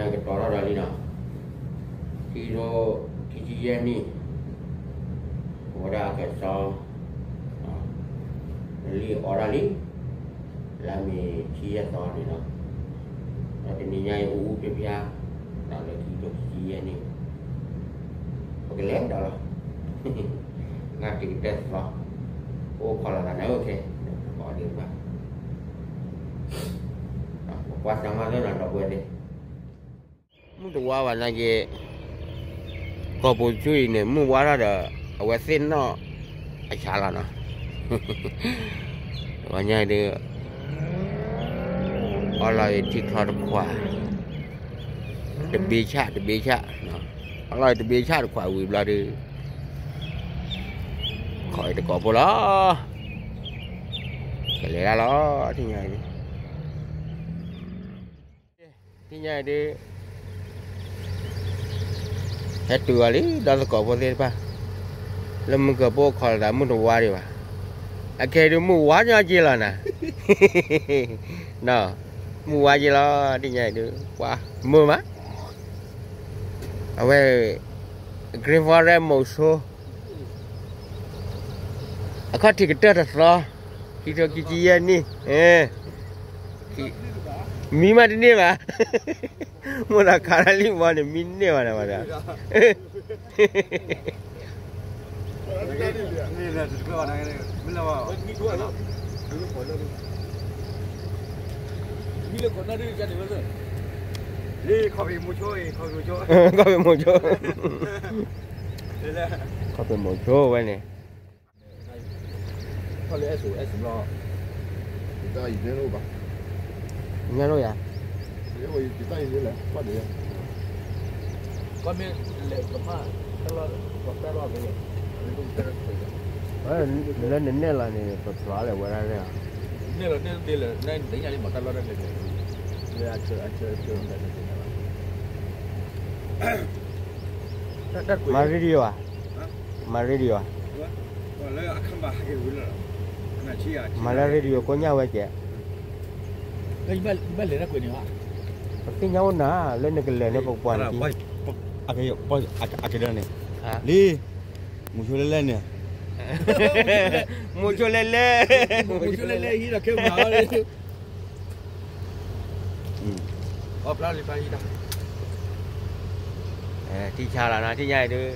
ကတီၤထီၣ်ဒီးလံနီၤ, ခံကထိခံဆံယဲၢ်နံၣ်, အဝဲဒၣ်ကစီၣ် လံအီၣ်ဒၣ်လံ, လါမ့ၤဆံယဲၢ်သီန့ၣ်လီၤ. ဒီးတနံၤညါအံၤအူအူဖျါဖျါ, ဒီးလၢခံကထိခံဆံယဲၢ်နံၣ်, ပကလဲၤဒီးလီၤ. နတံၤကတၢၢ်သီ, အိၣ်ခိးလီၤသးန့ၣ် အိၣ်ခဲ, ဒီးပကီးဒံးဘၣ်, ပကွၢ်စၢ်မၤသ့နီၤ ဒီပုၢ်ဝဲၢ်သ့ၣ်. မုၢ်တဝါဘၣ်နာ်က့, ကီၢ်ပူၤဆူအံၤန့ၣ် မုၢ်ဝါထီၣ်ဒီး အဝဲသ့ၣ်နီၣ်အဆါလီၤနီၤ. တဝါညါအံၤဒုး အီလီၤအံၤထံချီတခွး, တဘ့ဆၣ်တဘ့ဆၣ်, အီလီၤအံၤတဘ့ဆၣ်တခွးဝံၤဘျီဒုး ခိးအံၤတကိးဖိလီၤ. ကလဲၤဒၣ်လီၤ ထံၣ်ညါအံၤဒုး ထံၣ်ညါအံၤဒုး ဟဲတုၤအီၤလံ ဒီးသကိးဖိသ့ၣ်တဖၣ် လၢမုၢ်ကပူၤခိးလီၤသးမုၢ်တဝါဒံးဘၣ်. အခဲအံၤဒုးမုၢ်ဝါညီက့လီၤနၤ, မုၢ်ဝါက့လီၤ ထံၣ်ညါအံၤဒုး ပှၤမုာ်မး, အဝဲ Green Forest မုဆိ အခီၣ်ထံးကတၢၢ်တသီ, ခံကထိခံဆံယဲၢ်နံၣ်, မံမးတန့ၢ်ဘၣ်, မိၢ်သးခးတၢ်လံဝါန့ၣ် မံန့ၢ်ဘၣ်နၤဘၣ်ဒီး ခီၣ်ဖံးမုဆိ, ခီၣ်ဖံးမုဆိဝဲန့ၣ် ညါလိယၤ, လၢနနဲၣ်လီၤန့ၣ် ပဖျါလၢဝဲဒၣ်န့ၣ်, မၤ radio ဧါ, မၤ radio ဧါ, မၤလၢ radio ကိးညါဝဲကဲ, ပသ့ၣ်ညါအိၣ်နၤ လၢနကလဲၤန့ၣ် ပကပှၤန့ၣ်, လံ, မုဆိလဲၤလဲၤန့ၣ်, မုဆိလဲၤလဲၤ, မုဆိလဲၤလဲၤဟံးဒီးခဲမၤ ထံဆါလီၤနၤ ထံၣ်ညါအံၤဒုး,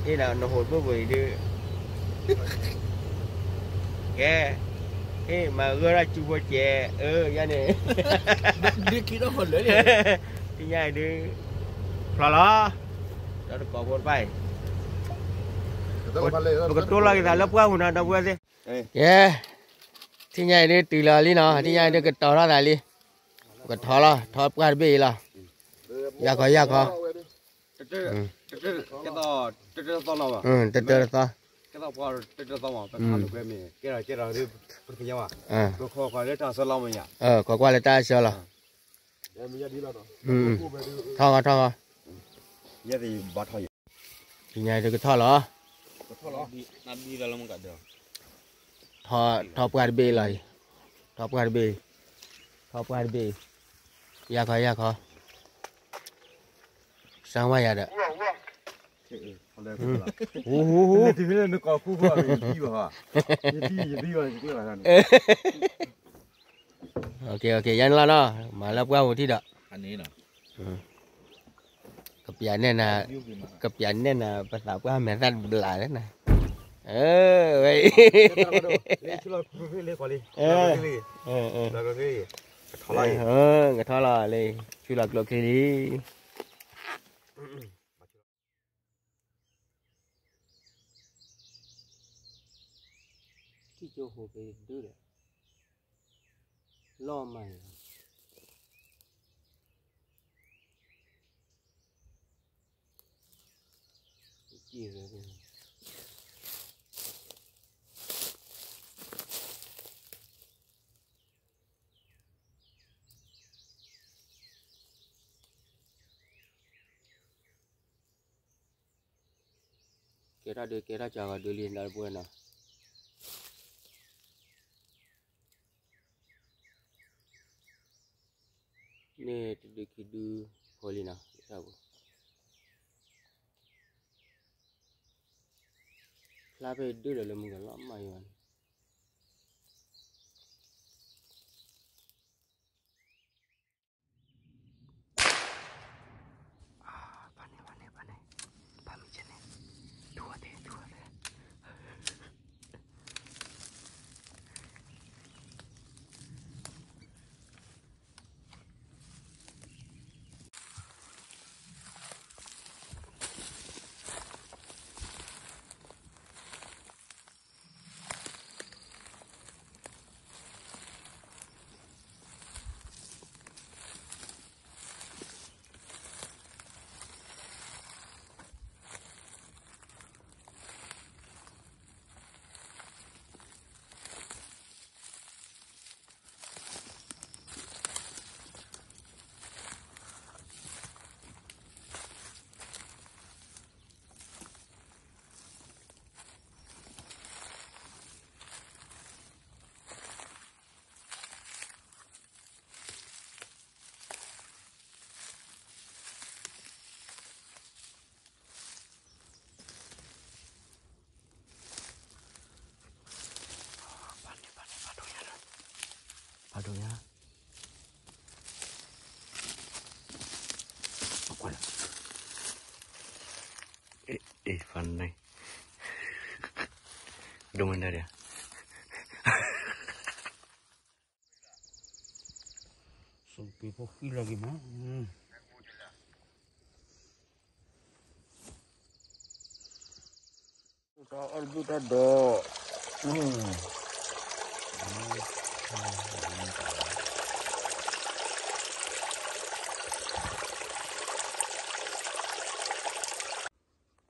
အ့ၣ်ဒီးနဟိးတဘိၣ်ပူၤအံၤဒုး, ကဲ, ဟ့ၣ်မၤဂၢၢ်ဒၣ်ကၠူဖိကဲး, အၢ ယၤန့ၣ်, ထံၣ်ညါအံၤဒုး, ဖျီလီၤ, ဒီးတကိးဖိတဖၣ်အံၤ, ပကတိၢ်လီၤက့ၤသးလၢပှၢ်ပူၤနီၤ ဒီပုၢ်ဝဲၢ်သ့ၣ်, ကဲ, ထံၣ်ညါအံၤဒုးတုၤလီၤလံနီၤ ထံၣ်ညါအံၤဒုးကတီၤထီၣ်သးလံ, ပကထီလီၤ ထီပှၢ်တဘ့ၣ်အံၤလီၤ, ယၤခီယၤခီ တတၢတသီ, ခိးကွၢ်လၢတၢ်ဆၢလီၤမးယၤ, ခိးကွၢ်လၢတၢ်ဆၢလီၤ, ထီၣ်ဃီထီၣ်ဃီ, ထံၣ်ညါအံၤဒုးကထီၣ်လီၤ, ထီပှၢ်တဘ့ၣ်အံၤလီၤ, ထီပှၢ်တဘ့ၣ်, ထီပှၢ်တဘ့ၣ်, ယၤခီယၤခီ, စၢ်ဝါယၤဒီး, ယၤန့ၣ်လီၤနီၤ မၤလၢပှၢ်ပူၤထံၣ်ဒီး, ကပျးနဲၣ်နၤ, ကပျးနဲၣ်နၤ ပသးပှၢ်မဲာ်သၣ်တဘျးလၢနၤ, ဝဲ, ကထီၣ်လီၤလံ, ဆူလီၤကျိချံလံ. ထံၣ်ကၠိဟိးက့ၤဒုဒီး, လီၢ်မးန့ၣ်လီၤ. ကဲထီၣ်ဒုး ကဲထီၣ်ကၠီဂီၤဒုးလံ ဒီပုၢ်ဝဲၢ်နီၤ. န့ၣ်တဒုခံဒုဖိလံနီၤ, တၢ်ပူၤ ဖျါဖဲဒုဒီးလၢမုၢ်ကလီၤမၢ်ယွၤန့ၣ် ဖးဒိၣ်ညါ, အ့ၣ် ဖးန့ၣ်, ဒိၣ်မးဒၣ်ဒၣ်, စိပ့ၤဖိဃံလၤက့ၤမး, တၢ်အီၣ်တဘ့ၣ်တၢ်ဒီး,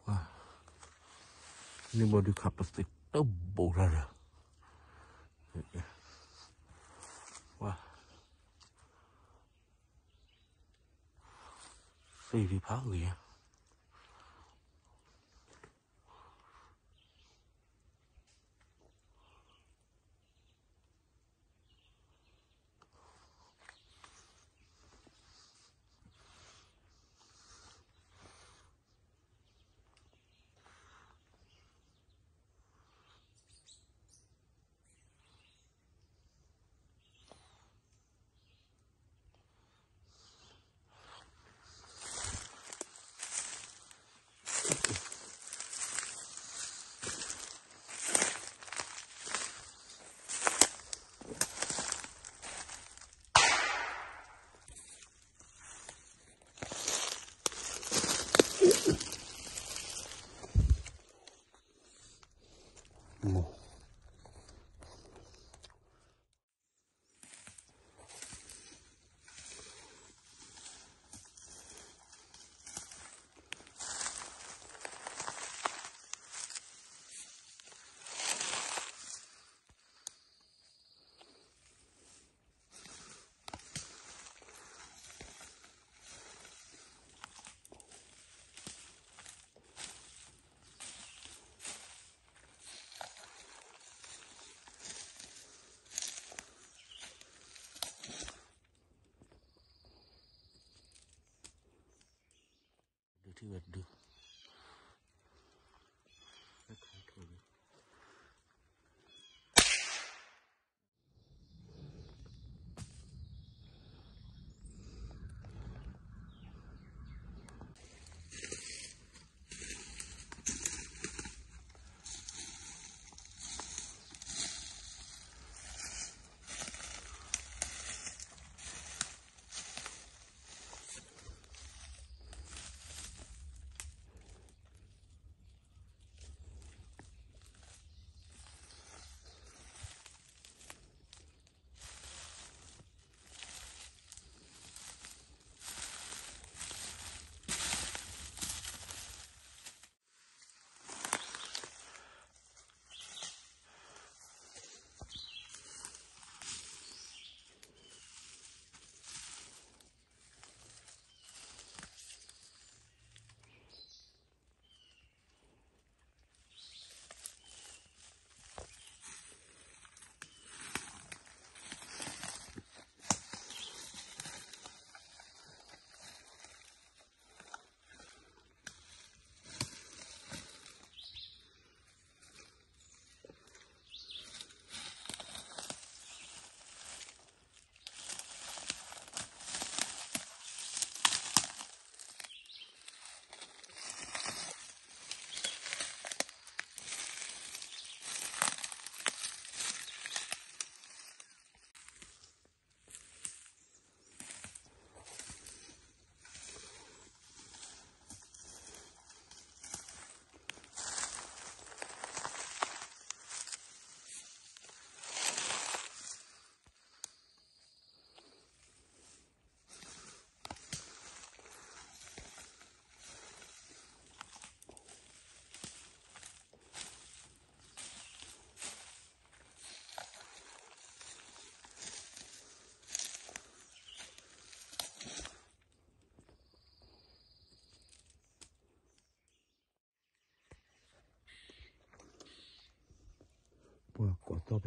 ပှၤ, န့ၣ်ဘီဒုးခးပသ့တဘိလၢ်လၢ်, ပှၤ, သ့ၣ်ဒုးဖးဂ့ၤဧါ.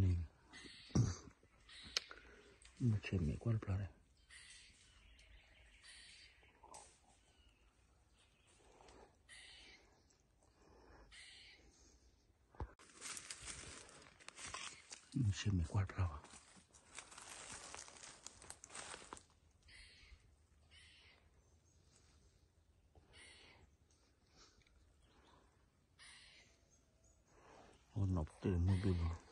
န့ၣ်, မုၢ်ဆ့ၣ်မဲာ်ကွၢ်တဖျါဒီး, မုၢ်ဆ့ၣ်မဲာ်ကွၢ်တဖျါဘၣ်. အိၣ်နီၣ်ပတ့ၢ်မုၢ်ဘ့ၣ်လီၤ.